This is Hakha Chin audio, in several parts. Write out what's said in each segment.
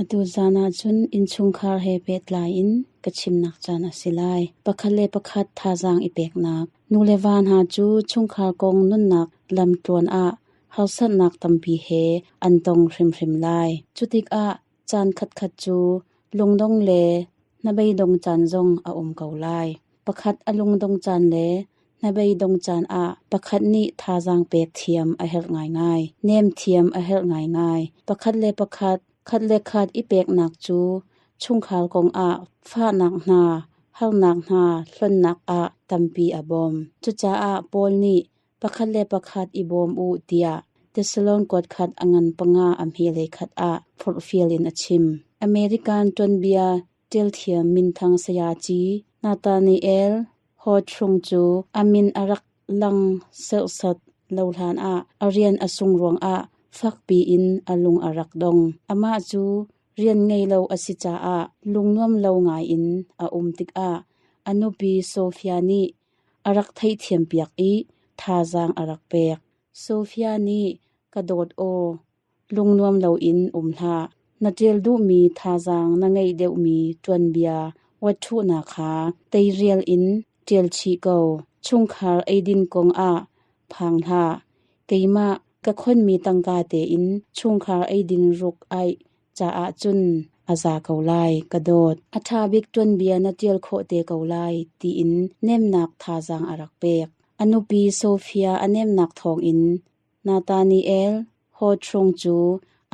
Atu zan ahcun innchungkhar he pehtlai in ka chimnak caan a si lai. Pakhat le pakhat thazaang i peknak. Nu le va hna cu chungkhar kong nunnak lamtluan ah harsatnak tampi he an tong hrimhrim lai. Cutikah caan khatkhat cu lungdong le hnabeidong caan zong a um ko lai. Pakhat a lungdong caan le hnabeidong caan ah pakhat nih thazaang pek thiam a herh ngaingai. Nem thiam a herh ngaingai. Pakhat le pakhat, khat le khat i peknak cu chungkhar kongah fahnak hna, harnak hna hlonhnak ah tampi a bawm. Cucaah Paul nih pakhat le pakhat i bawm u tiah Thessalon kuat khat a ngan panga a hme khat ah forhfial in a chim. American tuanbia ṭialthiam minthang sayaci Nathaniel Hawthorne cu a min a rak lang serhsat lo hlanah a rian a sung ruangah fakpi in a lung a rak dong. Amah cu rian ngei lo a si caah lungnuam lo ngaiin a um tikah a nupi Sophia nih a rak theihthiampiak i thazaang a rak pek. Sophia nih ka dawt aw, lungnuam loin um hlah. Na ṭial duhmi thazaang na ngeih deuhmi tuanbia uatṭhuhnak kha teirial in ṭial chih ko. Chungkhar eidin kong ah phang hlah. Keimah ka khonmi tangka tein chungkhar eidin ruk aih caah cun a za ko lai, ka dawt. A ṭha bik tuanbia na ṭial khawh te ko lai, tiin nemnak thazaang a rak pek. A nupi Sophia a nemnak thawngin Nathaniel Hawthorne cu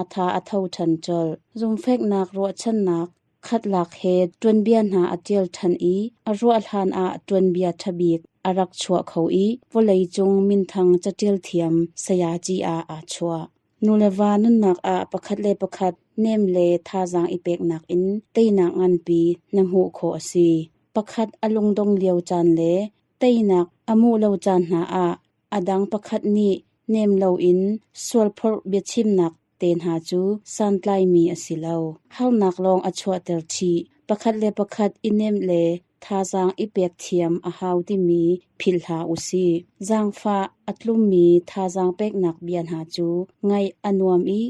a tha a tho ṭhan colh. Zumhfeknak ruahchannak khatlak he tuanbia hna a ṭial ṭhan i a ruah hlan ah tuanbia ṭha bik a rak chuah kho i vawleicung minthang caṭial thiam sayaci ah aa chuah. Nuleva nunnak ah pakhat le pakhat nem le thazaang i peknak in teinak nganpi na hmuh khawh a si. Pakhat a lungdong lio caan le teinak a hmuh lo caan hna ah a dang pakhat nih nem loin sualphorh biachimnak te hna cu santlaimi a si lo. Harnak lawng a chuahter chih. Pakhat le pakhat i nem le thazaang i pek thiam a hau timi philh hlah u sih. Zaangfah a tlummi thazaang peknak bia hna cu ngaih a nuam i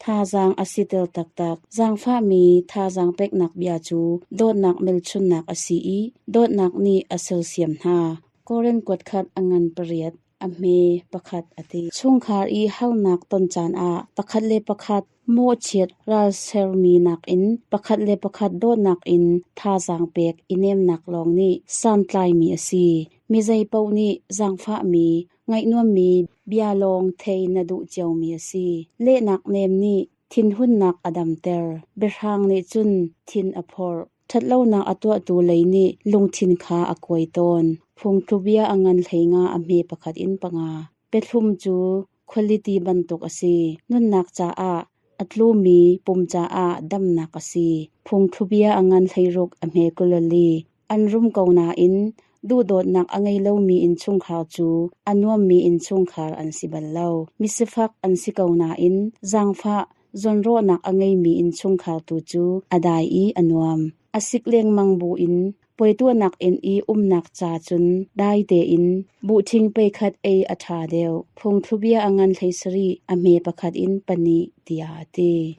thazaang a siter taktak. Zaangfahmi thazaang peknak bia cu dawtnak melchunhnak a si i dawtnak nih a sersiam hna. Korin kuat khat a ngan pariat, a hme pakhat a ti. Chungkhar i harnak ton caan ah pakhat le pakhat mawhchiat ralsermi nakin pakhat le pakhat dawtnak in thazaang pek i nemnak lawng nih santlaimi a si. Mi zeipaoh nih zaangfahmi, ngaihnuammi bia lawng thei na duh ciomi a si. Lehnak nem nih thinhunnak a damter. Biahrang nih cun thin a phorh. Ṭhatlonak a tuahtu lei nih lungthin kha a kuai tawn. Phungthlubia a ngan hleinga a hme pakhat in panga. Pethlum cu khualiti bantuk a si. Nunnak caah a tlumi pum caah damnak a si. Phungthlubia a ngan hleiruk a hme 24. An rum ko nain duhdawtnak a ngei lomi innchungkhar cu a nuammi innchungkhar an si bal lo. Misifak an si ko nain zaangfah zawnruahnak a ngeimi innchungkhar tu cu a dai i a nuam. A sik lengmang buin puaituahnak inn i umnak cha cun dai tein buhṭhing peikhat ei a ṭha deuh. Phungthlubia a ngan 17 a hme pakhat in pahnih tiah a ti.